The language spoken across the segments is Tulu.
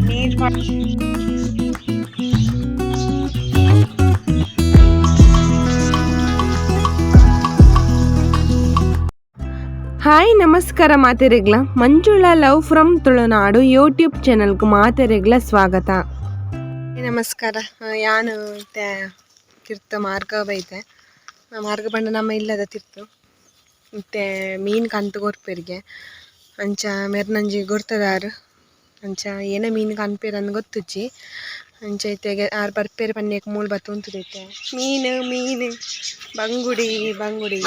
ನೀರು. ಹಾಯ್, ನಮಸ್ಕಾರ ಮಾತೆರೆಗ್ಲ. Manjula love from Tulunadu YouTube ಚಾನಲ್ಗೆ ಮಾತೆರೆಗ್ಲ ಸ್ವಾಗತ. ನಮಸ್ಕಾರ. ಯಾನು ಇತ್ತೆ ತಿರ್ತು ಮಾರ್ಗ ಬೈತೆ. ಮಾರ್ಗ ಪಂಡ ನಮ್ಮ ಇಲ್ಲದ ತಿರ್ತು. ಇತ್ತೆ ಮೀನು ಕಂತು ಕೊರ್ಪೆರಿಗೆ. ಅಂಚ ಮೆರ್ನಂಜಿ ಗುರ್ತದಾರು. ಅಂಚ ಏನ ಮೀನು ಕನ್ಪೇರ್ ಅಂದ್ ಗೊತ್ತುಜ್ಜಿ. ಅಂಚ ಇತ್ತೆಗೆ ಆರು ಬರ್ಪೇರು ಪನ್ನೇಕ್ ಮೂಲು ಬತ್ತು ಉಂತುದೈತೆ. ಮೀನು ಮೀನು, ಬಂಗುಡಿ ಬಂಗುಡಿ.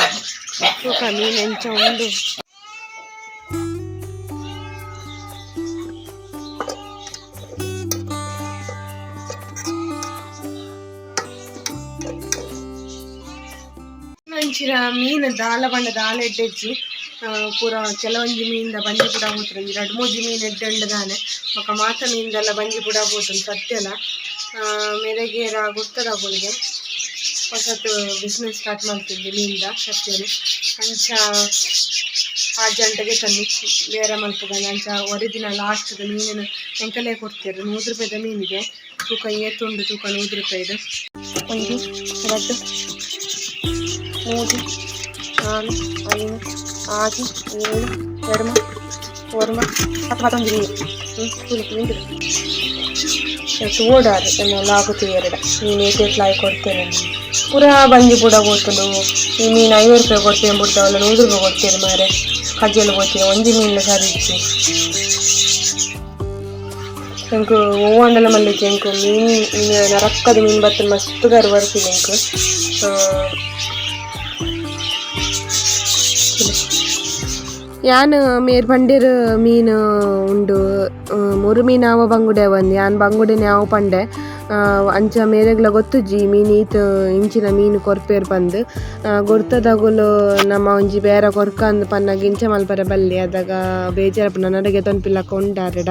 ತೂಕ ಮೀನು ಎಂಚ ಉಂಡು. ಅಂಚಿನ ಮೀನು ದಾಲ ಪಂಡ ದಾಲ ಎಡ್ಡೆಜ್ಜಿ. ಪೂರ ಕೆಲವೊಂಜಿ ಮೀನ್ದ ಬಂಜಿ ಪುಡ ಪೋತುಂಡು. ಒಂಜಿ ರಡ್ಡ್ ಮೂಜಿ ಮೀನು ಎಡ್ಡೆ ಉಂಡು ದಾನೆ. ಬೊಕ ಮಾತ ಮೀನ್ದೆಲ್ಲ ಬಂಜಿ ಪುಡ ಪೋತುಂಡು ಸತ್ಯಲ. ಮೆರೆಗೇರ ಗುರ್ತದಕುಲಿಗೆ ಹೊಸತು ಬಿಸ್ನೆಸ್ ಸ್ಟಾರ್ಟ್ ಮಲ್ತಿದ್ದೆ ಮೀನ್ದ ಸತ್ಯನು. ಅಂಚ ಆ ಜಂಟಗೆ ತನ್ನಿ ಬೇರೆ ಮಲ್ಪುಗಂದ್. ಅಂಚ ಒರಿ ದಿನ ಲಾಸ್ಟ್ ಮೀನಿನ ಎಂಕಲೇ ಕೊಡ್ತೇರು. 100 ರೂಪಾಯಿದ ಮೀನಿಗೆ. ತೂಕ ಏತುಂಡು ತೂಕ. 100 ರೂಪಾಯಿದು. ಒಂದು, ಎರಡು, ಮೂರು, ನಾಲ್ಕು, ಐದು, ಆರು, ಏಳು, ಎರಡು, ಒರ್ಮ, 10, 11 ಮೀನು. ಹ್ಞೂ ಮೀನು ತೋಡಾರು ಎನ್ನ ಎರಡು ಮೀನು ಏತೇತ್ಲಾಯ್ ಕೊಡ್ತೇನೆ. ಪೂರಾ ಬಂಜಿ ಪೂಡ ಪೋತುಂಡು. ಈ ಮೀನು 50 ರೂಪಾಯಿ ಕೊಡ್ತೇನೆ ಬಿಡ್ತಾವಲ್ಲ, 100 ರೂಪಾಯಿ ಕೊಡ್ತೇನೆ ಮಾರೆ. ಕಜ್ಜೆಲ್ಲ ಪೋತೀನಿ. ಒಂಜಿ ಮೀನು ಸರಿ ಇಜ್ಜಿ. ಎಂಕ್ ಒವ್ವಾಂಡಲ ಮಲ್ಲಿಜ್ಜಿ. ಎಂಕ್ ಮೀನು ನರಕ್ಕದ ಮೀನು ಬತ್ತುಂಡು. ಮಸ್ತ್ ಗರು ಬರ್ಪಿನಿ ಎಂಕ್. ಯಾನ್ ಮೇರ್ ಪಂಡೇರ್ ಮೀನು ಉಂಡು, ಮುರು ಮೀನು ಆವ ಬಂಗುಡೆ ಅವಂದು. ಯಾನ್ ಬಂಗುಡೆನೆ ಆವು ಪಂಡೆ. ಅಂಚ ಮೇರೆಗ್ಲ ಗೊತ್ತುಜ್ಜಿ ಮೀನು ಈತ್ ಇಂಚಿನ ಮೀನು ಕೊರ್ಪೇರ್ ಪಂದ್. ಗುರ್ತದಗುಲು ನಮ್ಮ ಒಂಜಿ ಬೇರ ಕೊರ್ಕಂದ್ ಪನ್ನಗ ಇಂಚ ಮಲ್ಪರೆ ಬಲ್ಲಿ. ಅದಗ ಬೇಜಾರಾಪುಂಡು. ನನಗೆ ತೊನ್ಪಿಲಕ ಉಂಡಾರೆಡ.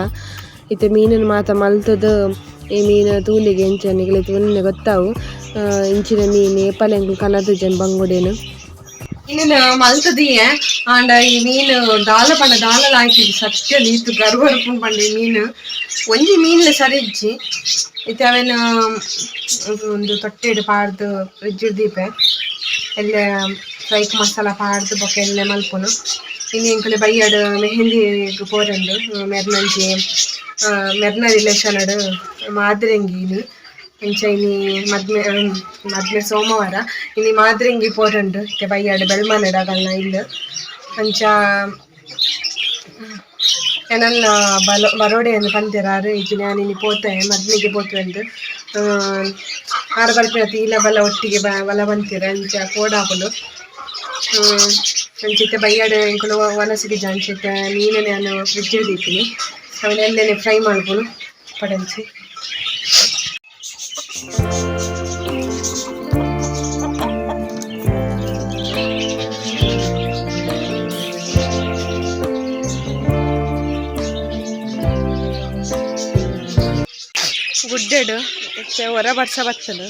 ಇತ್ತೆ ಮೀನುನು ಮಾತ ಮಲ್ತುದು ಈ ಮೀನು ತೂಲಿಗೆ ಎಂಚ ನಿಗಲೆ ತೂನನೆ ಗೊತ್ತಾವು. ಇಂಚಿನ ಮೀನು ಏಪಲ ಎಂಕುಲು ಕನತುಜೆನ್ ಬಂಗುಡೆನು. ಇನ್ನೇನು ಮಲ್ತದಿಯೆ. ಆಂಡ ಈ ಮೀನು ದಾಲ ಪಂಡ ದಾಲ ಲಾಯ್ಕಿಜಿ ಸತ್ಯ. ಈತ್ ಗರು ಬರ್ಪುಂಡು ಪಂಡ ಈ ಮೀನು ಒಂಜಿ ಮೀನ್ಲ ಸರಿ ಇಜ್ಜಿ. ಇತ್ತೆ ಅವೆನ್ ಒಂದು ತೊಟ್ಟೆಡ್ ಪಾಡ್ದ್ ಫ್ರಿಜ್ ದೀಪೆ. ಎಲ್ಲೆ ಫ್ರೈಕ್ ಮಸಾಲ ಪಾಡ್ದ್ ಬೊಕ ಎಲ್ಲೆ ಮಲ್ಪುನು. ಇನಿ ಎಂಕುಲು ಬಯ್ಯಡ್ ಮೆಹಂದಿ ಪೋರೆಂಡು. ಮೆರ್ನಂಜಿ ಮೆರ್ನ ರಿಲೇಷನ್ ಡ್ ಮಾದ್ರೆಂಗಿ ಇನಿ. ಇಂಚ ಇನಿ ಮದ್ಮೆ. ಮದ್ಮೆ ಸೋಮವಾರ. ಇನಿ ಮಾದ್ರೆಂಗಿ ಪೋರಂಡು. ಇತ್ತೆ ಬಯ್ಯಡ್ ಬೆಳ್ಮನೆಡ್ ಅಗಲ್ನ ಇಲ್ಲ್. ಅಂಚ ಎನಲ್ಲ ಬಲ ಬರೋಡೆ ಅಂದ್ ಪಂತೆರ್ ಆರ್. ಇಜ್ಜಿ ಯಾನ್ ಇನಿ ಪೋತೆ, ಮದ್ಮೆಗೆ ಪೋತೆ ಅಂದ್. ಆರ್ ಬರ್ಪಿನ ಈಲ ಬಲ ಒಟ್ಟಿಗೆ ಬಲ ಪಂತೆರ್. ಅಂಚ ಪೋಡಾಪುಂಡು. ಅಂಚ ಇತ್ತೆ ಬಯ್ಯಡ್ ಎಂಕುಲು ವನಸಿಗೆ ಅಂಚ ಇತ್ತೆ ಮೀನುನು ಯಾನ್ ಫ್ರಿಜ್ ದೀಪಿನಿ. ಅವೆನ್ ಎಲ್ಲೆನೆ ಫ್ರೈ ಮಲ್ಪುನು ಪಡಂಚಿ. ಗುಡ್ಡೆಡ್ ಇತ್ತೆ ಒರ ಬರ್ಸ ಬತ್ತುಂಡು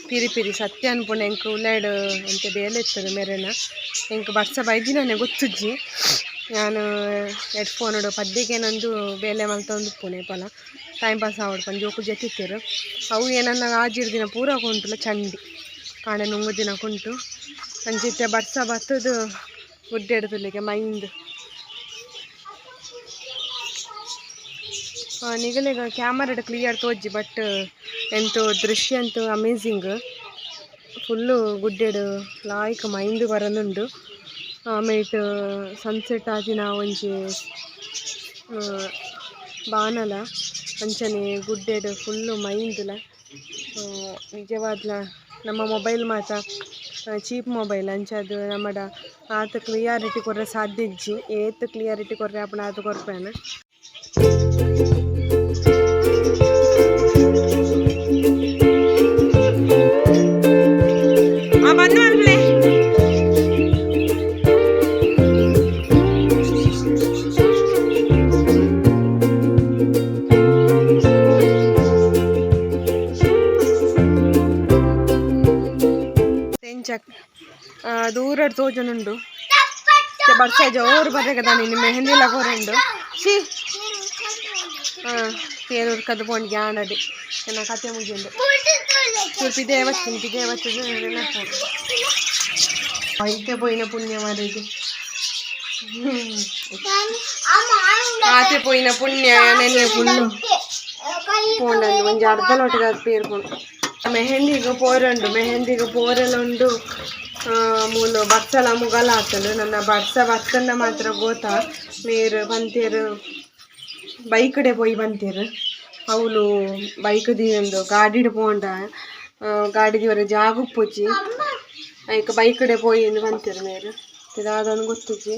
ಪಿರಿ ಪಿರಿ. ಸತ್ಯ ಅನ್ಪುಂಡು ಎಂಕ್ ಉಲಾಯ್ಡ್ ಒಂತೆ ಬೇಲೆ ಇತ್ತುಂಡು ಮೆರೆನ. ಎಂಕ್ ಬರ್ಸ ಬೈದಿನನೆ ಗೊತ್ತುಜ್ಜಿ. ಯಾನ್ ಹೆಡ್ಫೋನುಡು ಪದ್ಯಗೇನಂದು ಬೇಲೆ ಮಲ್ತೊಂದುಪ್ಪುನೆ ಏಪಲ. ಟೈಮ್ ಪಾಸ್ ಆವಡ್ ಪಂದ್. ಜೋಕುಲು ಜೆತ್ತಿತ್ತೆರ್. ಅವು ಏನನ್ನ ಆಜಿಡ್ ದಿನ ಪೂರ ಕೊಂಟುಲ ಚಂಡಿ ಕಾಂಡೆ ನುಂಗು ದಿನ ಕುಂಟು. ಅಂಚ ಇತ್ತೆ ಬರ್ಸ ಬತ್ತುದು ಗುಡ್ಡೆಡ್ ತೂಲೆಗೆ ಮೈಂದ್. ನಿಗಲೆಗ ಕ್ಯಾಮರಾಡ್ ಕ್ಲಿಯರ್ ತೋಜಿ, ಬಟ್ ಎಂತು ದೃಶ್ಯ ಅಂತೂ ಅಮೇಝಿಂಗ್. ಫುಲ್ಲು ಗುಡ್ಡೆಡ್ ಲಾಯ್ಕ್ ಮೈಂದ್ ಬರೊಂದುಂಡು. ಆಮೇಟ್ ಸನ್ಸೆಟ್ ಆತಿನ ಒಂಜಿ ಬಾನಲ. ಅಂಚನೆ ಗುಡ್ಡೆಡ್ ಫುಲ್ಲು ಮೈಂದುಲ. ನಿಜವಾದ್ಲ ನಮ್ಮ ಮೊಬೈಲ್ ಮಾತ ಚೀಪ್ ಮೊಬೈಲ್. ಅಂಚಾದ್ ನಮಡ ಆತ್ ಕ್ಲಿಯಾರಿಟಿ ಕೊರ್ರೆ ಸಾಧ್ಯ ಇಜ್ಜಿ. ಏತ್ ಕ್ಲಿಯಾರಿಟಿ ಕೊರ್ರೆ ಆಪುಂಡು ಆತ್ ಕೊರ್ಪೆನ್. ಬಂದ್ ಮಲ್ಪುಲೆ. ಎಂಚ ದೂರಡ್ ತೋಜೊಂದುಂಡು. ಬರ್ಸ ಜೋರು ಬರ್ರೆಗ ದಾನಿ ಮೆಹಂದಿ ಲ ಕೊರುಂಡು. She. ಪೇರು ಉರ್ಕದ ಪೋಂಡಿಗೆ ಆಂಡಡಿ ನನ್ನ ಕತೆ ಮುಗಿಂದು. ಚೂರು ಪಿದೆ ಬತ್ತೀನಿ, ಪಿದೆ ಬತ್ತದು. ಐತೆ ಪೋಯಿನ ಪುಣ್ಯ ಮಾರಿದೆ. ಆತೆ ಪೋಯಿನ ಪುಣ್ಯ ನೆನ್ನೆ ಫುಲ್ಲು ಪೋಂಡಂದು ಒಂಜಿ ಅರ್ಧ ಲೋಟದ ಪೇರು ಪೋಂಡು. ಮೆಹಂದಿಗೆ ಪೋರುಂಡು, ಮೆಹಂದಿಗೆ ಪೋರೆಲ್ಲ ಉಂಡು. ಮೂಲು ಬರ್ಸಲ ಮುಗಲ ಆತಂಡು. ನನ್ನ ಬರ್ಸ ಬತ್ತಂಡ ಮಾತ್ರ ಗೋತ. ಮೇರು ಬಂತೇರು, ಬೈಕಡೆ ಪೋಯಿ ಬಂತೇರು. ಅವಳು ಬೈಕ್ ದೀಯೊಂದು ಗಾಡಿಡ್ ಪೋಂಡ, ಗಾಡಿ ದೀವರ ಜಾಗ ಉಪ್ಪುಜಿ. ಐಕ್ ಬೈಕಡೆ ಪೋಯಿ ಬಂತೇರು ಮೇರು. ದಾದೊಂದು ಗೊತ್ತುಜಿ.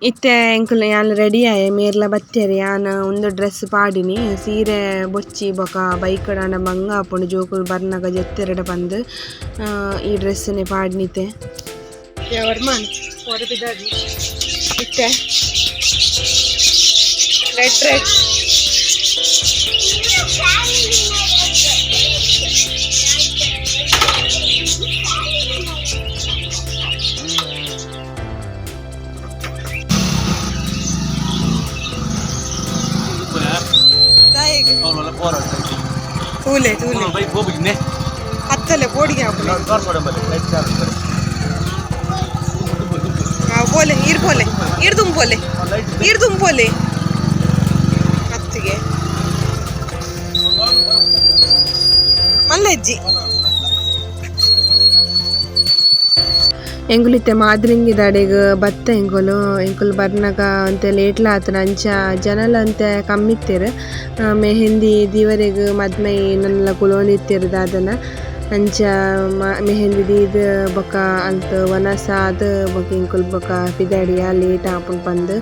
ಇತ್ತೆ ಎಂಕುಲು ಯಾನ್ ರೆಡಿ ಆಯೆ, ಮೇರ್ಲ ಬತ್ತೇರು. ಯಾನ್ ಒಂದು ಡ್ರೆಸ್ ಪಾಡಿನಿ, ಸೀರೆ ಬೊಚ್ಚಿ. ಬೊಕ ಬೈಕ್ ಆಂಡ ಬಂಗ ಆಪುಂಡು, ಜೋಕುಲು ಬರ್ನಗ ಜೆತ್ತೆರಡ ಪಂದ್ ಈ ಡ್ರೆಸ್ನೇ ಪಾಡಿನಿತೆ. ವರ್ಮಾನ್ ಹೊರಬಿದ್ದಾಗಿ ಇತ್ತೆ ರೆಡ್ ರೆಡ್. ತೂಲೆ ತೂಲೆ ಹತ್ತಲೆ ಬೋಡಿಗೆ ಹಾಕುಲೆ. ಪೋಲೆ ಈರ್, ಪೋಲೆ ಈರ್, ತುಂಬೋಲೆ ಈರ್, ತುಂಬೋಲೆ ಹತ್ತಿಗೆ ಮಲ್ಲಜ್ಜಿ. ಎಂಕುಲು ಇತ್ತೆ ಮಾದ್ರಿಂಗಿದಾಡೆಗ್ ಬತ್ತ. ಎಂಕುಲು ಎಂಕುಲು ಬರ್ನಗ ಒಂತೆ ಲೇಟ್ಲ ಆತುಂಡು, ಅಂಚ ಜನಲ ಒಂತೆ ಕಮ್ಮಿ ಇತ್ತೆರ್. ಮೆಹಂದಿ ದೀವರೆಗ್ ಮದ್ಮೆ ನನಲ ಕುಲೊಂದಿತ್ತೆರ್ ದಾದನ. ಅಂಚ ಮೆಹಂದಿ ದೀದ್ ಬೊಕ ಅಲ್ತ್ ವನಸ್ ಆದ್ ಬೊಕ ಎಂಕುಲು ಬೊಕ ಪಿದಾಡಿಯ, ಲೇಟ್ ಆಪುಂಡು ಪಂದ್.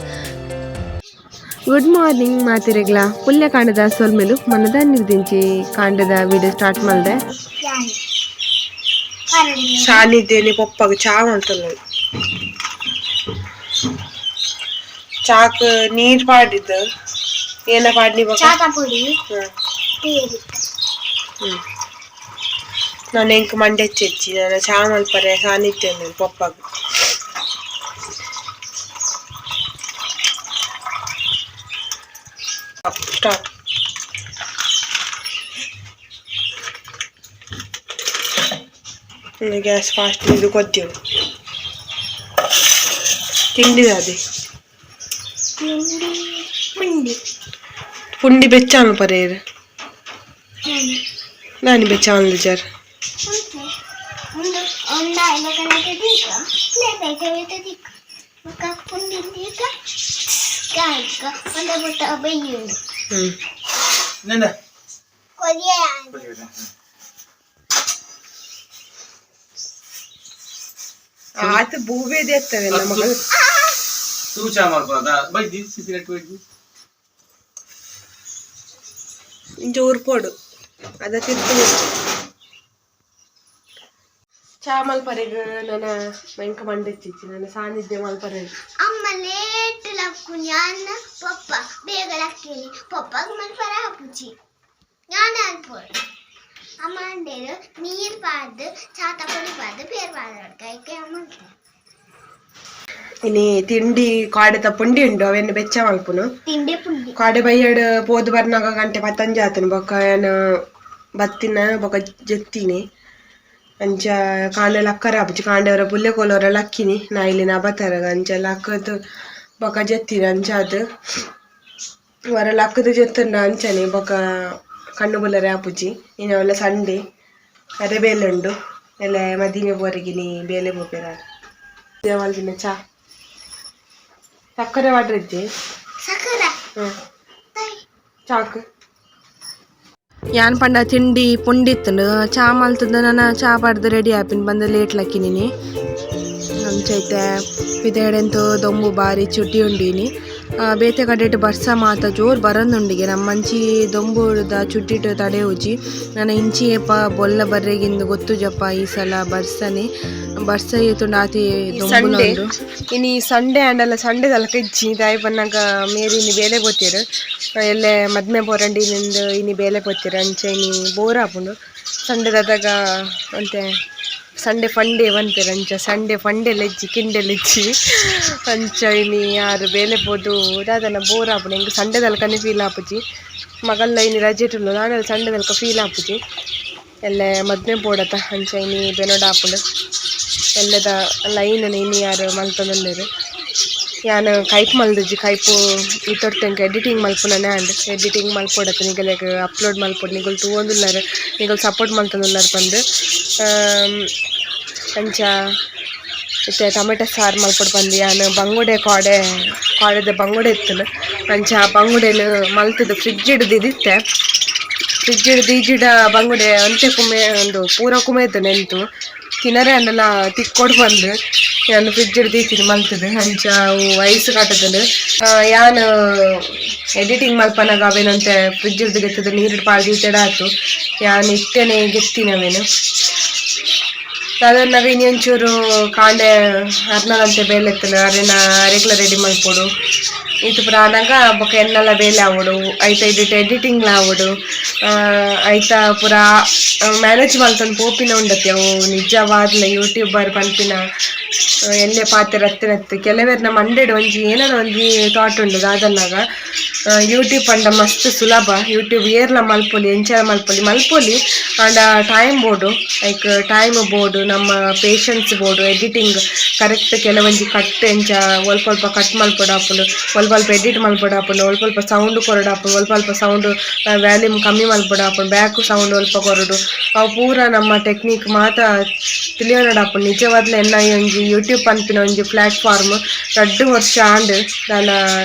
Good morning ಮಾತೆರೆಗ್ಲ. ಪುಲ್ಯ ಕಾಂಡದ ಸೊಲ್ಮೆಲು. ಮನದ ನಿರ್ದಿಂಚಿ ಕಾಂಡದ ವಿಡಿಯೋ ಸ್ಟಾರ್ಟ್ ಮಲ್ದೆ. ಸಾನಿದ್ದೇನೆ ಪೊಪ್ಪಗ್ ಚಾ ಮಲ್ತೊಂದು. ಚಾಕ್ ನೀರ್ ಪಾಡಿದ್ದು ಏನ ಪಾಡ್ನಿ ಬೊಕ? ಚಾತ ಪುಡಿ. ಪೇರು. ನಾನು ಎಂಕ್ ಮಂಡೆ ಹೆಚ್ಚಿ ನಾನು ಚಾ ಮಲ್ಪರೆ ಸಾನಿಧ್ಯ ಪೊಪ್ಪಗ್. Start. Gas fast ಇದು ಕೊದ್ದಿವು. ತಿಂಡಿ ಅದೇ. ತಿಂಡಿ ಪುಂಡಿ. ಪುಂಡಿ ಬೆಚ್ಚಾನು ಪರೇರ್ ನಾನಿ ಬೆಚ್ಚಾನು ಜರ್. ಒಂದು ಒಂದ ಕನಕ ದೀಕ ಪ್ಲೇಟ್ ಐತೆ ದೀಕ ಬೊಕ ಪುಂಡಿ ದೀಕ ಕಾಯ್ಕ ಒಂದ ಬೊಟ್ಟ ಬೈಯುಂಡು. ಕೊರಿಯ. ಆತ ಬೂಬೇದೆ ಎತ್ತವೆಲ್ಲ ಮಗಳು. ಸುರು ಚಾ ಮಾಡ್ಬೋದಾ? ಬೈದಿ ಸಿಗರೇಟ್ ಬೈದಿ. ಇಂಚ ಉರ್ಪೋಡು ಅದ ತಿರ್ತು. ಚಾ ಮಲ್ಪರೆಗ್ ನನ್ನ ಮೆಂಕ ಮಂಡೆಚ್ಚಿಚ್ಚಿ ನನ್ನ ಸಾನ್ನಿಧ್ಯ ಮಲ್ಪರೆಗ್. ಅಮ್ಮ ಲೇಟ್ ಲಕ್ಕುನಿ, ಅನ್ನ ಪಪ್ಪ ಬೇಗ ಲಕ್ಕಿನಿ. ಪಪ್ಪಗ್ ಮಲ್ಪರ ಆಪುಜಿ, ഞാൻ ಅನ್ಪೋಡು. ಅಮ್ಮ ಅಂಡೇರು ನೀರು ಪಾಡ್ದು ಚಾತ ಪೊಡಿ ಪಾಡ್ದು ಪೇರು ಪಾಡ್ದು ಕೈಕೆ ಅಮ್ಮ. ಇನಿ ತಿಂಡಿ ಕಾಡೆದ ಪುಂಡಿ ಉಂಡು, ಅವೆನ್ ಬೆಚ್ಚ ಮಲ್ಪುನು. ತಿಂಡಿ ಪುಂಡಿ. ಕಾಡೆ ಬೈಯಡ್ ಪೋದು ಬರ್ನಾಗ ಗಂಟೆ ಪತ್ತಂಜಿ ಆತನು. ಬೊಕ್ಕ ಏನ್ ಬತ್ತಿನ ಬೊಕ ಜೆತ್ತಿನಿ. ಅಂಚ ಕಾಂಡೆ ಲಕ್ಕರ ಆಪುಜಿ. ಕಾಂಡೆ ಅವರ ಪುಲ್ಯ ಕೋಲವರ ಲಕ್ಕಿನಿ ನಾಯಿಲಿನ ಅಬತಾರಗ. ಅಂಚ ಲಕ್ಕದು ಬೊಕ ಜೆತ್ತಿನಿ. ಅಂಚ ಅದು ವರ ಲಕ್ಕದು ಜೆತ್ತುಂಡ ಅಂಚನೆ ಬೊಕ ಕಣ್ಣು ಬುಲ್ಲರೆ ಆಪುಜಿ. ಇನ್ನು ಅವೆಲ್ಲ ಸಂಡೆ ಅರೆ ಬೇಲೆ ಉಂಡು. ಎಲ್ಲ ಮದಿಮೆ ಪೋರೆಗಿನಿ ಬೇಲೆ ಪೋಪೆರ. ದೇವಾಲ್ದಿನ ಚಾ ಸಕ್ಕರೆ ವಾಡ್ರಿಜ್ಜಿ. ಸಕ್ಕರೆ. ಚಾಕ್. ಯಾನ್ ಪಂಡ ತಿಂಡಿ ಪುಂಡಿ ಇತ್ತುಂಡು, ಚಾ ಮಲ್ತುಂದು. ನನ ಚಾ ಪಾಡ್ದು ರೆಡಿ ಆಪಿನ ಬಂದು ಲೇಟ್ ಲಕ್ಕಿನಿ. ಅಂಚೈತೆ ಪಿದೆಡೆಂತು ದೊಂಬು ಬಾರಿ ಚುಟಿ ಉಂಡಿನಿ. ಬೇತೆ ಕಡೆಟ್ ಬರ್ಸ ಮಾತ ಜೋರು ಬರಂದುಂಡಿಗೆ. ನಮ್ಮಂಚಿ ದೊಂಬುದ ಚುಟ್ಟಿಟ್ ತಡೆಯುಜಿ. ನನ ಇಂಚಿ ಏಪ ಬೊಲ್ಲ ಬರ್ರೆಗಿಂದು ಗೊತ್ತುಜಪ್ಪ. ಈ ಸಲ ಬರ್ಸನೆ ಬರ್ಸ ಏತುಂಡು ಆತಿ. ಸಂಡೆ ದೊಂಬುಲ. ಇನಿ ಸಂಡೆ ಆಂಡಲ ಸಂಡೆ ದಲಕ ಇಜ್ಜಿ. ದಾಯಿ ಪನ್ನಗ ಮೇರಿ ಇನಿ ಬೇಲೆ ಪೋತೆರ್. ಎಲ್ಲೆ ಮದ್ಮೆ ಪೋರಂಡಿ ನಿಂದು ಇನಿ ಬೇಲೆ ಪೋತೆರ್. ಅಂಚ ಇನಿ ಬೋರ್ ಆಪುಂಡು. ಸಂಡೆ ದಾದಾಗ ಅಂತೆ Sunday funday ಪನ್ಪೆರ್ ಅಂಚ ಸಂಡೆ ಫಂಡೆ ಲೆಜ್ಜಿ ಕಿಂಡೆ ಲೆಜ್ಜಿ ಅಂಚ ಇನಿ ಯಾರು ಬೇಲೆ ಪೋದು ದಾದನ ಬೋರ್ ಆಪುಂಡು. ಎಂಕ್ ಸಂಡೆ ದಲ್ಕನೆ ಫೀಲ್ ಆಪುಜಿ. ಮಗಲ್ಲ ಇನಿ ರಜೆ ಉಲ್ಲು ನಾನೆಲ್ಲ ಸಂಡೆ ದಲ್ಕ ಫೀಲ್ ಆಪುಜಿ. ಎಲ್ಲೆ ಮದ್ಮೆ ಪೋಡತ ಅಂಚ ಇನಿ ಬೆನೋಡ ಆಪುಂಡು. ಎಲ್ಲದ ಲೈನ್ ಇನಿ ಯಾರು ಮಲ್ತೊಂದುಲ್ಲೆರ್. ಯಾನ್ ಕೈಪ್ ಮಲ್ದಿಜಿ ಕೈಪು ಇತ್ತೊರ್ತು ಎಂಕ್ ಎಡಿಟಿಂಗ್ ಮಲ್ಪುನನೇ ಆಂಡ್. ಎಡಿಟಿಂಗ್ ಮಲ್ಪೊಡತ್ತ ನಿಗಲೆಗ್ ಅಪ್ಲೋಡ್ ಮಲ್ಪೊಡು ನಿಗುಲು ತೂವೊಂದುಲ್ಲೆರ್ ನಿಗುಲು ಸಪೋರ್ಟ್ ಮಲ್ತೊಂದುಲ್ಲೆರ್ ಪಂದ್. ಅಂಚ ಇತ್ತೆ ಟೊಮೆಟೊ ಸಾರು ಮಲ್ಪೊಡು ಪಂದ್ ಯಾನ್ ಬಂಗುಡೆ ಕೋಡೆ ಕೋಡೆದ ಬಂಗುಡೆ ಇತ್ತುಂಡು. ಅಂಚ ಬಂಗುಡೆನ್ ಮಲ್ತುದು ಫ್ರಿಡ್ಜ್ ದೀದಿತ್ತೆ. ಫ್ರಿಡ್ಜ್ ದೀಜಿಡ ಬಂಗುಡೆ ಒಂತೆ ಕುಮೆ ಉಂದು ಪೂರ ಕುಮೇತುಂಡು ಎಂತು ತಿನರೆ ಅಂಡಲ ತಿಕ್ಕೊಡು ಪಂದ್ ಯಾನ್ ಫ್ರಿಡ್ಜ್ ದೀತಿನಿ ಮಲ್ತುದು. ಅಂಚ ಅವು ಐಸ್ ಕಟ್ಟುದುಂಡು. ಯಾನ್ ಎಡಿಟಿಂಗ್ ಮಲ್ಪನಗ ಅವೇನಂತೆ ಫ್ರಿಡ್ಜ್ ಗೆತ್ತುದು ನೀರು ಪಾಡ್ದ್ ದೀತೆಡ ಆತು. ಯಾನ್ ಇತ್ತೆನೆ ಗೆತ್ತಿನ ಅವೇನು. ದಾದನ್ನಗ ಇನಿ ಒಂಚೂರು ಕಾಂಡೆ ಅರ್ನದಂತೆ ಬೇಲೆ ಇತ್ತುಂಡು. ಅರೆನ ಅರೆಗ್ಲ ರೆಡಿ ಮಲ್ಪೊಡು. ಈತ್ ಪೂರ ಆನಗ ಬೊಕ ಎನ್ನಲ ಬೇಲೆ ಆವೊಡು. ಐತ ಎಡಿಟ್ ಎಡಿಟಿಂಗ್ಲ ಆವೊಡು. ಐತ ಪೂರ ಮ್ಯಾನೇಜ್ ಮಲ್ತೊಂದು ಪೋಪಿನ ಉಂಡತೆ. ಅವು ನಿಜವಾದ್ಲ ಯೂಟ್ಯೂಬರ್ ಪನ್ಪಿನ ಎಲ್ಲೆ ಪಾತೆರ ಅತ್ತಿನತ್ತು. ಕೆಲವೆರ್ನ ಮಂಡೆಡ್ ಒಂಜಿ ಏನನ ಒಂಜಿ ಥಾಟ್ ಉಂಡು ದಾದನ್ನಾಗ ಯೂಟ್ಯೂಬ್ ಪಂಡ ಮಸ್ತ್ ಸುಲಭ. ಯೂಟ್ಯೂಬ್ ಏರ್ಲ ಮಲ್ಪೊಲಿ ಎಂಚಲ ಮಲ್ಪೊಲಿ ಮಲ್ಪೊಲಿ ಆಂಡ ಟೈಮ್ ಬೋಡು. ಐಕ್ ಟೈಮ್ ಬೋಡು, ನಮ್ಮ ಪೇಷನ್ಸ್ ಬೋಡು, ಎಡಿಟಿಂಗ್ ಕರೆಕ್ಟ್ ಕೆಲವೊಂಜಿ ಕಟ್ ಎಂಚ ಒಲ್ಪ ಒಲ್ಪ ಕಟ್ ಮಲ್ಪೊಡಾಪುಂಡು, ಒಲ್ಪ ಒಲ್ಪ ಎಡಿಟ್ ಮಲ್ಪೊಡಾಪುಂಡು, ಒಲ್ಪ ಒಲ್ಪ ಸೌಂಡ್ ಕೊರೊಡಾಪುಂಡು, ಒಲ್ಪ ಒಲ್ಪ ಸೌಂಡ್ ವ್ಯಾಲ್ಯೂಮ್ ಕಮ್ಮಿ ಮಲ್ಪೊಡಾಪುಂಡು, ಬ್ಯಾಕ್ ಸೌಂಡ್ ಒಲ್ಪ ಕೊರೊಡು. ಅವು ಪೂರ ನಮ್ಮ ಟೆಕ್ನಿಕ್ ಮಾತ ತಿಳಿಯೊನಡಾಪುಂಡು. ನಿಜವಾದ್ಲ ಎನ್ನ ಒಂಜಿ ಯೂಟ್ಯೂಬ್ ಪನ್ಪಿನ ಒಂಜಿ ಪ್ಲಾಟ್ಫಾರ್ಮ್ ರಡ್ಡ್ ವರ್ಷ ಆಂಡ್ ದಾಲ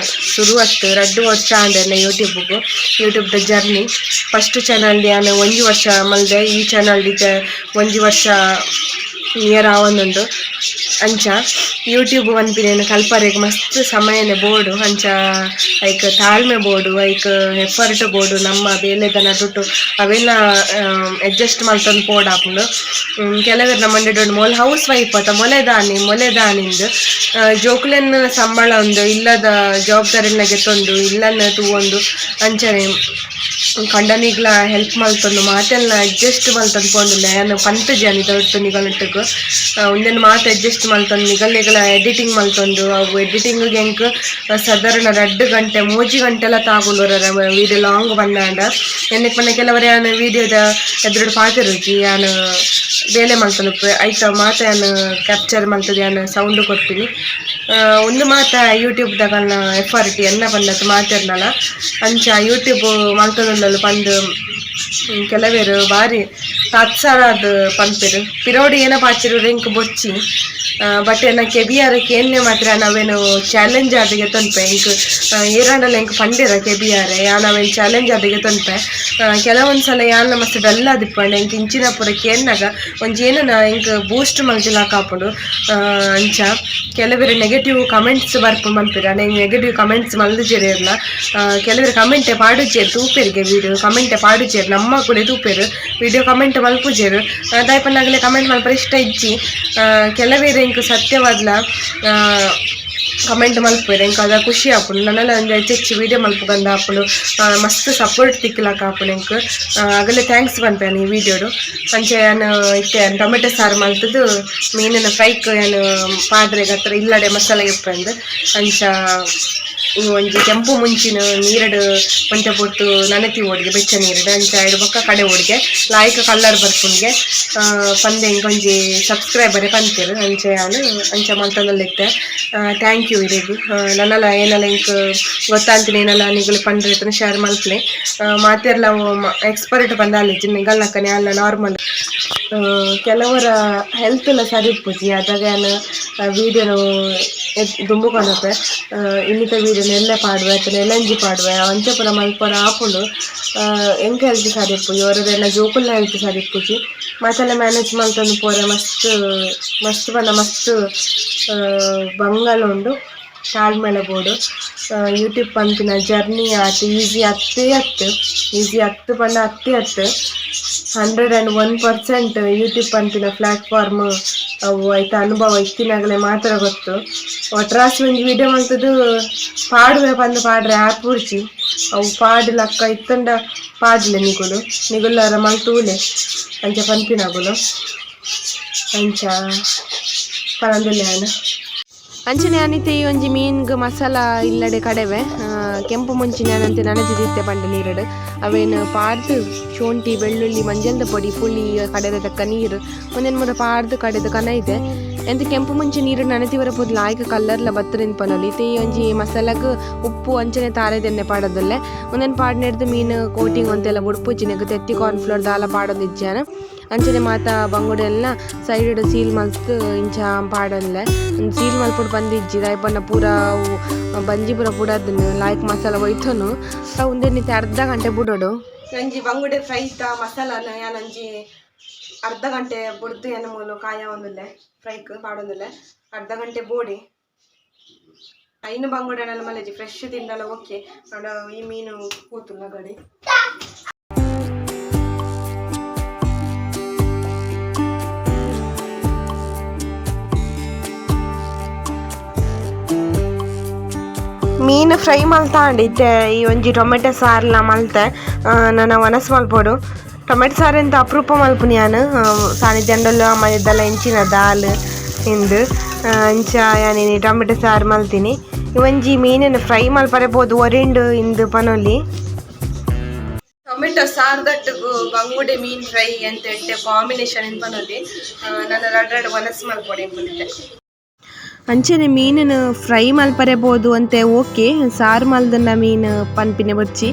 ಸುರು ಅತ್ ರಡ್ಡ್ ವರ್ಷ ಆಂಡ್ ಎನ್ನ ಯೂಟ್ಯೂಬ್ಗ್ ಯೂಟ್ಯೂಬ್ ದ journey. First channel ಯಾನ್ ಒಂಜಿ ವರ್ಷ ಮಲ್ದೆ. ಈ ಚಾನಲ್ ಇತ್ತೆ ಒಂಜಿ ವರ್ಷ ನಿಯರ್ ಆವೊಂದುಂಡು. ಅಂಚ ಯೂಟ್ಯೂಬ್ ಪನ್ಪಿನೇನ್ ಕಲ್ಪರೆಗ್ ಮಸ್ತ್ ಸಮಯನೆ ಬೋಡು. ಅಂಚ ಐಕ್ ತಾಳ್ಮೆ ಬೋಡು, ಐಕ್ ಎಫರ್ಟ್ ಬೋಡು. ನಮ್ಮ ಬೇಲೆದ ನಡುಟು ಅವೆಲ್ಲ ಅಡ್ಜಸ್ಟ್ ಮಲ್ತೊಂದು ಪೋಡಾಪುಂಡು. ಕೆಲವೆರ್ನ ಮಂಡೆಡ್ ಉಂಡು ಮೋಲ್ ಹೌಸ್ ವೈಫ್ ಅತ ಮೊಲೆ ದಾನಿ ಮೊಲೆ ದಾನಿಂದ್. ಜೋಕುಲೆನ್ ಸಂಬಳ ಉಂದು ಇಲ್ಲದ ಜವಾಬ್ದಾರಿನ ಗೆತ್ತೊಂದು ಇಲ್ಲನ್ ತೂವೊಂದು ಅಂಚನೆ ಕಂಡನಿಗ್ಲ ಹೆಲ್ಪ್ ಮಲ್ತೊಂದು ಮಾತೆಲ್ಲ ಅಡ್ಜಸ್ಟ್ ಮಲ್ತೊಂದು ಪೋಂದುಲ್ಲೆ. ಯಾನ್ ಪಂತುಜಿ ಯಾನ್ ಇದೊಟ್ಟು ನಿಗಲೊಟ್ಟುಗು ಉಂದೆನ್ ಮಾತ ಅಡ್ಜಸ್ಟ್ ಮಲ್ತೊಂದು ನಿಗಲ್ನೆಗ್ಲ ಎಡಿಟಿಂಗ್ ಮಲ್ತೊಂದು. ಅವು ಎಡಿಟಿಂಗ್ ಎಂಕ್ ಸಾಧಾರಣ 2 ಗಂಟೆ 3 ಗಂಟೆಲ ತಾಗುಂಡು ವಿಡಿಯೋ ಲಾಂಗ್ ಬಂದಾಂಡ. ಎನ್ನೆಕ್ ಪಂಡ ಕೆಲವರೆ ಯಾನ್ ವಿಡಿಯೋದ ಎದುರುಡು ಪಾತೆರುಜಿ. ಯಾನ್ ಬೇಲೆ ಮಲ್ತೊಂದು ಐತ ಮಾತ ಯಾನ್ ಕ್ಯಾಪ್ಚರ್ ಮಲ್ತುದು ಯಾನ್ ಸೌಂಡ್ ಕೊರ್ಪಿನಿ. ಉಂದು ಮಾತ ಯೂಟ್ಯೂಬ್ ದಗಲ್ನ ಎಫರ್ಟ್ ಎನ್ನ ಪಂಡತ್ ಮಾತೆರ್ನಲ. ಅಂಚ ಯೂಟ್ಯೂಬ್ ಮಲ್ತೊಂದುಲ್ಲಲ್ ಪಂದ್ ಕೆಲವೆರ್ ಬಾರಿ ತಾತ್ಸಾರಾದ್ ಪನ್ಪೆರ್. ಪಿರೋಡಿ ಏನ ಪಾತೆರುವೆರ್ ಎಂಕ್ ಬೊರ್ಚಿ. ಬಟ್ ಎನ್ನ ಕೆಬಿಯಾರ ಕೇನ್ನೆ ಮಾತ್ರ ಅವೇನು ಚಾಲೆಂಜ್ ಆದ್ ಗೆತೊನ್ಪೆ. ಎಂಕ್ ಏರಾಂಡಲ ಎಂಕ್ ಪಂಡೆರ ಕೆಬಿಯಾರೆ ಯಾನ್ ಅವೇನ್ ಚಾಲೆಂಜ್ ಆದ್ ಗೆತೊನ್ಪೆ. ಕೆಲವೊಂದ್ಸಲ ಯಾನ್ಲ ಮಸ್ತ್ ಡಲ್ ಆದಿಪ್ಪಂಡ ಎಂಕ್ ಇಂಚಿನ ಪೂರ ಕೇನ್ನಗ ಒಂಜಿ ಏನನ ಎಂಕ್ ಬೂಸ್ಟ್ ಮಲ್ತಿಲಕ ಆಪುಂಡು. ಅಂಚ ಕೆಲವೆರ್ ನೆಗೆಟಿವ್ ಕಮೆಂಟ್ಸ್ ಬರ್ಪು ಮನ್ಪೆರ್. ಆಂಡ ಎಂಕ್ ನೆಗೆಟಿವ್ ಕಮೆಂಟ್ಸ್ ಮಲ್ದಿಜೆರ್ ಏರ್ಲ. ಕೆಲವೆರ್ ಕಮೆಂಟ್ ಪಾಡುಜೆರ್ ತೂಪೆರ್ಗೆ ವಿಡಿಯೋ ಕಮೆಂಟ್ ಪಾಡುಜೆರ್ ನಮ್ಮಕುಲೆ ತೂಪೆರ್ ವಿಡಿಯೋ ಕಮೆಂಟ್ ಮಲ್ಪುಜೆರ್. ದಾಯೆ ಪಂಡ ಅಗಲೆ ಕಮೆಂಟ್ ಮಲ್ಪರೆ ಇಷ್ಟ ಇಜ್ಜಿ. ಕೆಲವೆರ್ ಎಂಕ್ ಸತ್ಯವಾದ್ಲ ಕಮೆಂಟ್ ಮಲ್ಪುವೆರ್. ಎಂಕ್ ಅದ ಖುಷಿ ಆಪುಂಡು. ನನಲ ಒಂಜಿ ಹೆಚ್ಚೆಚ್ಚು ವಿಡಿಯೋ ಮಲ್ಪುಗಂದ ಆಪುಂಡು. ಮಸ್ತ್ ಸಪೋರ್ಟ್ ತಿಕ್ಕಲಕ ಆಪುಂಡು ಎಂಕ್. ಅಗಲೆ thanks ಪನ್ಪೆ ಈ ವಿಡಿಯೋಡು. ಅಂಚ ಯಾನ್ ಇತ್ತೆ ಟೊಮೆಟೊ ಸಾರು ಮಲ್ತುದು ಮೀನಿನ ಫ್ರೈಕ್ ಯಾನ್ ಪಾಡ್ರೆಗ್ ಅತ್ರ ಇಲ್ಲಡೆ ಮಸಾಲೆ ಇಪ್ಪಂದ್. ಅಂಚ ಒಂಜಿ ಕೆಂಪು ಮುಂಚಿನ ನೀರಡ್ ಒಂತೆ ಪೊರ್ತು ನನೆತಿ ಓಡಿಗೆ ಬೆಚ್ಚ ನೀರಡ್. ಅಂಚ ಐಡ್ ಬೊಕ್ಕ ಕಡೆ ಓಡಿಗೆ ಲಾಯ್ಕ್ ಕಲರ್ ಬರ್ಪುಂಡ್ಗೆ ಪಂದ್ ಎಂಕ್ ಒಂಜಿ ಸಬ್ಸ್ಕ್ರೈಬರ್ ಪನ್ಪೆರ್. ಅಂಚ ಯಾನ್ ಅಂಚ ಮಲ್ತೊಂದುಲ್ಲೆ ಇತ್ತೆ. Thank you ಇರೆಗ್. ನನಲ ಏನಲ ಎಂಕ್ ಗೊತ್ತಾಂತಿನ ಏನಲ ನಿಗುಲು ಪಂಡ್ರೆ ಶೇರ್ ಮಲ್ಪುಲೆ. ಮಾತೆರ್ಲ ಎಕ್ಸ್ಪರ್ಟ್ ಪಂದ್ ನಿಗಲ್ನಕ್ಕನೆ ಯಾನ್ಲ ನಾರ್ಮಲ್. ಕೆಲವರ ಹೆಲ್ತ್ ಲ ಸರಿ ಇಪ್ಪುಜಿ. ಅದಾಗ ಯಾನ್ ವಿಡಿಯೋನು ದುಂಬು ಕೊನಪೆ. ಇನ್ನಿತ ವಿಡಿಯೋನು ಎಲ್ಲೆ ಪಾಡುವೆ ಅತ್ತ್ಂಡ ಎಲ್ಲಂಜಿ ಪಾಡುವೆ ಅಂಚ ಪೂರ ಮಲ್ಪೊಡು ಆಪುಂಡು. ಎಂಕ್ ಹೆಲ್ತ್ ಸರಿ ಇಪ್ಪುಜಿ, ಒರದೆಲ್ಲ ಜೋಕುಲ್ನ ಹೆಲ್ತ್ ಸರಿ ಇಪ್ಪುಜಿ. ಮಾತೆಲ್ಲ ಮ್ಯಾನೇಜ್ ಮಲ್ತೊಂದು ಪೋರೆ ಮಸ್ತ್ ಮಸ್ತ್ ಪಂಡ ಮಸ್ತ್ ಬಂಗಲ ಉಂಡು. ತಾಳ್ಮೆಲ ಬೋಡು. ಯೂಟ್ಯೂಬ್ ಪನ್ಪಿನ ಜರ್ನಿ ಆತ್ ಈಸಿ ಅತ್ತೇ ಅತ್ತ್. ಈಸಿ ಅತ್ತ್ ಪಂಡ ಅತ್ತೇ ಅತ್ತ್. 101% ಯೂಟ್ಯೂಬ್ ಪನ್ಪಿನ ಪ್ಲಾಟ್ಫಾರ್ಮ್ ಅವು ಐತ ಅನುಭವ ಇತ್ತಿನಗಲೆ ಮಾತ್ರ ಗೊತ್ತು. ಒಟ್ರಾಸಿ ಒಂಜಿ ವಿಡಿಯೋ ಮಲ್ತುದು ಪಾಡುವೆ ಪಂದ್ ಪಾಡ್ರೆ ಆಪುಜಿ. ಅವು ಪಾಡ್ಲಕ್ಕ ಇತ್ತಂಡ ಪಾಡ್ಲೆ ನಿಗುಲು ನಿಗುಲಾರ ಮಲ್ತೂಲೆ ಅಂಚ ಪನ್ಪಿನಗುಲು. ಅಂಚ ಪನೊಂದುಲ್ಲೆ ಯಾನ್. ಅಂಚನೆ ಅನಿತೆ ಈ ಒಂಜಿ ಮೀನ್ಗ್ ಮಸಾಲ ಇಲ್ಲಡೆ ಕಡೆವೆ ಕೆಂಪು ಮುಂಚಿನ ಅಂತೆ ನನದಿತ್ತೆ ಪಂಡ ನೀರುಡು ಅವೇನು ಪಾಡ್ದು ಶುಂಠಿ ಬೆಳ್ಳುಳ್ಳಿ ಮಂಜಲ್ದ ಪೊಡಿ ಪುಳಿ ಕಡೆದ ತಕ್ಕ ನೀರು ಒಂದೇನು ಮೂರ ಪಾಡ್ದು ಕಡೆದ ಕನ ಇದೆ. ಎಂತ ಕೆಂಪು ಮುಂಚೆ ನೀರು ನನತಿ ಬರಪೋದು ಲಾಯ್ಕ್ ಕಲ್ಲರ್ಲ ಬತ್ತರಿನ್ ಪನೊಲಿ. ಇತ್ತೆ ಈ ಒಂಜಿ ಮಸಾಲಗ್ ಉಪ್ಪು ಅಂಚನೆ ತಾರೆದೆಣ್ಣೆ ಪಾಡೋದಲ್ಲೆ. ಒಂದೇನು ಪಾಡ್ನೆಡ್ದು ಮೀನು ಕೋಟಿಂಗ್ ಅಂತೆಲ್ಲ ಬುಡ್ಪುಜ್ಜಿ ತೆತ್ತಿ ಕಾರ್ನ್ಫ್ಲೋರ್ ದಾಲ ಪಾಡೊಂದಿಜ್ಜಾನ. ಅಂಚನೆ ಮಾತ ಬಂಗುಡೆ ಎಲ್ಲ ಸೈಡ್ ಸೀಲ್ ಮಲ್ತ್ ಇಂಚ ಪಾಡೊನ್ಲೆ. ಸೀಲ್ ಮಲ್ಪೊಡು ಬಂದಿಜ್ಜಿ ದಾಯೆ ಪಂಡ ಪೂರ ಬಂಜಿ ಪೂರ ಪುಡಾದ್ಂಡ್ ಲಾಯ್ಕ್ ಮಸಾಲ ಒಯ್ತೊನು. ಉಂದೆನ್ ಇತ್ತೆ ಅರ್ಧ ಗಂಟೆ ಬುಡೊಡು. ಒಂಜಿ ಬಂಗುಡೆ ಫ್ರೈತ ಮಸಾಲಾನ ಯಾನೊಂಜಿ ಅರ್ಧ ಗಂಟೆ ಬುಡ್ದು ಯಾನ್ ಮೂಲು ಕಾಯವೊಂದುಲ್ಲೆ, ಫ್ರೈಕ್ ಪಾಡೊಂದುಲ್ಲೆ. ಅರ್ಧ ಗಂಟೆ ಬೋಡಿ ಐನು ಬಂಗುಡೆ ಮಲ್ಲೆಜಿ ಫ್ರೆಶ್ ತಿಂಡಲ ಓಕೆ. ಆಂಡ ಈ ಮೀನು ಕೂತುಲ್ಲ ಗಡಿ. ಮೀನು ಫ್ರೈ ಮಲ್ತಾಂಡ್ ಇತ್ತೆ ಈ ಒಂಜಿ ಟೊಮೆಟೊ ಸಾರ್ಲ ಮಲ್ತೆ. ನನ ವನಸ್ ಮಲ್ಪೊಡು. ಟೊಮೆಟೊ ಸಾರು ಎಂತ ಅಪರೂಪ ಮಲ್ಪುನಿ ಯಾನ್. ಸಾನಿಧ್ಯಂಡಲ ಅಮ್ಮ ಇದ್ದಲ್ಲ ಎಂಚಿನ ದಾಲ್ ಇಂದು ಅಂಚ ಯಾನ್ ಇನಿ ಟೊಮೆಟೊ ಸಾರು ಮಲ್ತೀನಿ. ಒಂಜಿ ಮೀನನ್ನು ಫ್ರೈ ಮಲ್ಪರೆ ಪೋದು ಒರಿಂಡು ಇಂದು ಪನೊಲಿ. ಟೊಮೆಟೊ ಸಾರ್ದಟ್ಟುಗು ಬಂಗುಡೆ ಮೀನ್ ಫ್ರೈ ಅಂತ ಎಡ್ಡೆ ಕಾಂಬಿನೇಷನ್ ಇನ್ ಪನೊಲಿ. ನನ್ನ ರಡ್ ರಡ್ ವನಸ್ ಮಲ್ಪೊಡು ಇಂಪುನಿತ್ತೆ. ಅಂಚನೆ ಮೀನನ್ನು ಫ್ರೈ ಮಲ್ಪರೆ ಬೋದು ಅಂತೆ ಓಕೆ. ಸಾರು ಮಲ್ದನ್ನ ಮೀನು ಪನ್ಪಿನ ಬೊರ್ಚಿ,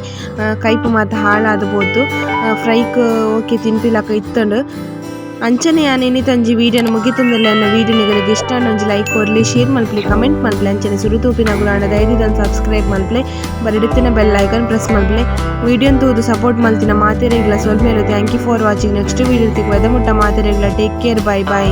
ಕೈಪು ಮಾತ ಹಾಳಾದ್ ಪೋತು. ಫ್ರೈಕ್ ಓಕೆ ತಿನ್ಪಿಲಕ ಇತ್ತುಂಡು. ಅಂಚನೆ ಯಾನ್ ಇನಿತೊಂಜಿ ವೀಡಿಯೋನ ಮುಗಿತೊಂದುಲ್ಲೆ. ಎನ್ನ ವೀಡಿಯೋ ನಿಗಲಿಗೆ ಇಷ್ಟ ಆಂಡ ಒಂಜಿ ಲೈಕ್ ಕೊರ್ಲೆ, ಶೇರ್ ಮಲ್ಪಲೆ, ಕಮೆಂಟ್ ಮಲ್ಪಲೆ. ಅಂಚನೆ ಸುರು ತೂಪಿನಗುಲಾಂಡ ದಯದೀದ್ ಸಬ್ಸ್ಕ್ರೈಬ್ ಮಲ್ಪಲೆ, ಬರಿಡಿತ್ತಿನ ಬೆಲ್ ಐಕಾನ್ ಪ್ರೆಸ್ ಮಲ್ಪಲೆ. ವೀಡಿಯೋನ್ ತೂದು ಸಪೋರ್ಟ್ ಮಲ್ತಿನ ಮಾತೆರೆಗ್ಲ ಸೊಲ್ಮೆಲು. Thank you for watching. Next video ತಿಕ್ಕುವ ಮುಟ್ಟ ಮಾತೆರೆಗ್ಲ ಟೇಕ್ ಕೇರ್, ಬೈ ಬೈ.